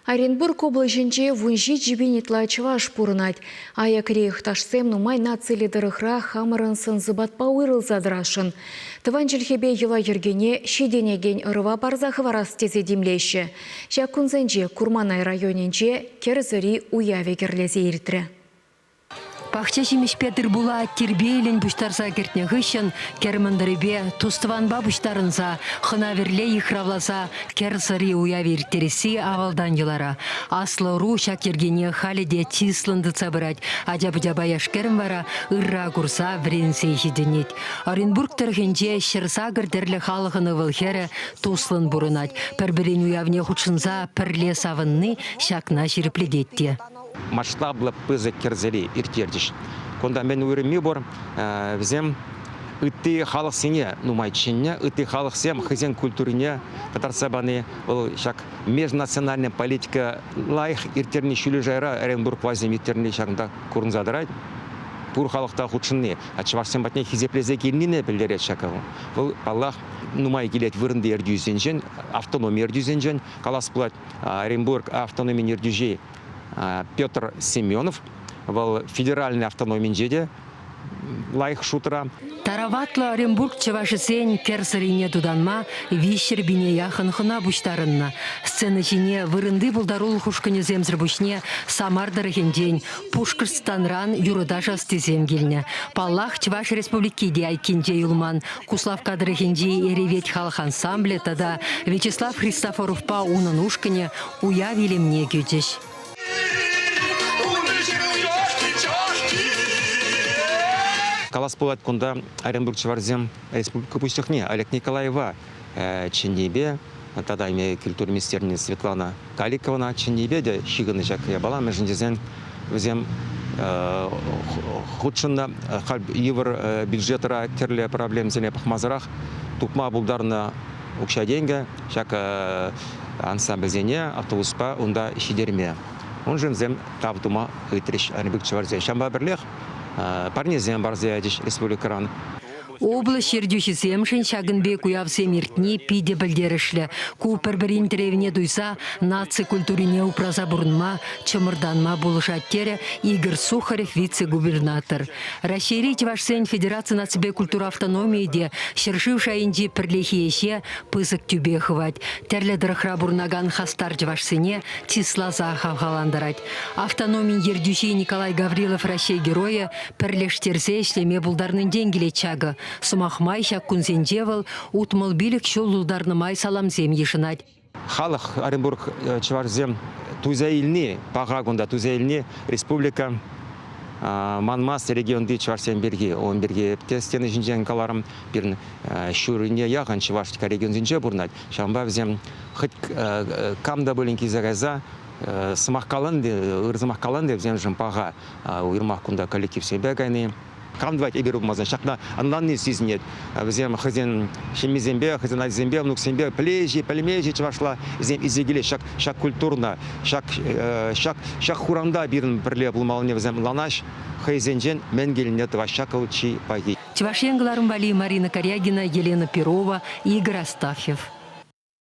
Оренбург облаҫӗнче 17 пин ытла чӑваш пурӑнать. Аякри йӑхташсем нумай нациллӗ тӑрӑхра хамӑрӑн сӑн-сӑпатпа уйрӑлса тӑрасшӑн. Тӑван чӗлхепе йӑла-йӗркене ҫитӗнекен ӑрӑва парса хӑварас тесе тимлеҫҫӗ. Ҫак кунсенче Курманай районӗнче Кӗр сӑри уявӗ кӗрлесе иртрӗ. Пахча ҫимӗҫпе тыр-пула тирпейлӗн пуҫтарса кӗртнӗ хыҫҫӑн кӗр мӑнтӑрӗпе тус-тӑванпа пуҫтарӑнса хӑна-вӗрле йыхравласа кӗр сӑри уявӗ ирттересси авалтан йӑлара. Аслӑ ӑру ҫак йӗркене халӗ те чыслӑн тытса пырать. Ача-пӑчапа яш-кӗрӗм вара ырра курса вӗренсе ҫитӗнет. Оренбург тӑрӑхӗнче 108 тӗрлӗ халӑхӑн ывӑл-хӗрӗ туслӑн пурӑнать. Пӗр-пӗрин уявне хутшӑнса пӗрле савӑнни ҫакна ҫирӗплетет те. Масштаблӑ пысӑк кӗрсери ирттерчӗҫ. Кунта мӗн уйрӑмми пур, вӗсем ытти халӑхсене нумай чӗннӗ, ытти халӑхсем хӑйсен культурине кӑтартса пани, вӑл ҫак межнациональная политика лайӑх ирттерни ҫӳллӗ шайра Оренбург влаҫӗсем ирттерни ҫакӑнта курӑнса тӑрать. Пур халӑх та хутшӑнни, чӑвашсем патне хисеплесе килнине пӗлтерет ҫакӑ. Вӑл, паллах, нумай килет вырӑнти ертӳҫӗсенчен, автономи ертӳҫисенчен, калас пулать, Оренбург автономин ертӳҫи Петр Семенов, вӑл федеральнӑй автономинче те лайӑх шутра. Тараватлӑ Оренбург чӑвашӗсен кӗр сӑрине тутанма 300 пине яхӑн хӑна пуҫтарӑннӑ. Сцена ҫине вырӑнти пултарулӑх ушкӑнӗсемсӗр пуҫне Самар тӑрӑхӗнчен, Пушкӑртстанран юрӑ-ташӑ ӑстисем килнӗ. Паллах, Чӑваш Республики те айккинче юлман. Куславкка тӑрӑхӗнчи Эревет халӑх ансамблӗ тата Вячеслав Христофоровпа унӑн ушкӑнӗ уяв илемне кӳчӗҫ. Калас пулать, кунта Оренбург чӑвашсем республика Пуҫлӑхне Олег Николаева чӗннипе тата культура министерне Светлана Каликовӑна чӗннипе те ҫыхӑннӑ ҫак япала, мӗншӗн тесен вӗсем хутшӑннӑ халь йывӑр бюджетра тӗрлӗ проблемсене пӑхмасӑрах тупма пултарнӑ укҫа-тенкӗ ҫак ансамбльсене автобуспа унта ҫитерме. Уншӑн вӗсем тав тума ыйтрӗҫ Оренбург чӑвашсем. Ҫавӑнпа пӗрлех парнесем парса ячӗҫ республикӑран. Облаҫ ертӳҫисемшӗн ҫакӑн пек уявсем иртни питӗ пӗлтерӗшлӗ. Ку пӗр-пӗрин тӗревне туйса наци культурине упраса пурӑнма, чӑмӑртанма пулӑшать, терӗ Игорь Сухарев вице-губернатор. Раҫҫейри чӑвашсен федераци наципе культура автономийӗ те ҫӗршыв шайӗнчи пӗрлехи ӗҫе пысӑк тӳпе хывать. Тӗрлӗ тӑрӑхра пурӑнакан хастар чӑвашсене чысласа хавхалантарать. Автономин ертӳҫи Николай Гаврилов Раҫҫей Геройӗ пӗрлештерсе ӗҫлеме пултарнинчен килет ҫакӑ. Сӑмах май, ҫак кунсенче вӑл 65 ҫул тултарнӑ май саламсем йышӑнать. Халӑх Оренбург чӑвашсем туйса илни, паха кунта туйса илни республика манмасть регионти чӑвашсем пирки. Ун пирки те стена ҫинчен каларӑм. Пирӗн ҫуррине яхӑн чӑваш регионсенче пурӑнать. Ҫавӑнпа вӗсем хӑть кам та пулин килсе кайса сӑмах калан те, ыр сӑмах калан те вӗсемшӗн паха. Уйрӑмах кунта коллективсемпе кайни. Кам тӑвать эпир пулмасан, ҫакна ӑнланни сисӗнет. Вӗсем хӑйсен ҫемйисемпе, хӑйсен ачисемпе, внуксемпе пӗлеҫҫӗ, пӗлмеҫҫӗ чӑвашла. Вӗсем илсе килеҫ ҫак, ҫак культурӑна, ҫак, ҫак, ҫак хуранта пирӗн пӗрле пулмаллине вӗсем ӑнланаҫ, хӑйсенчен мӗн килнине тӑваҫ. Ҫак вӑл чи пахи. Чӑваш Ен кӑларӑм валли Марина Карягина, Елена Перова, Игорь Астафьев.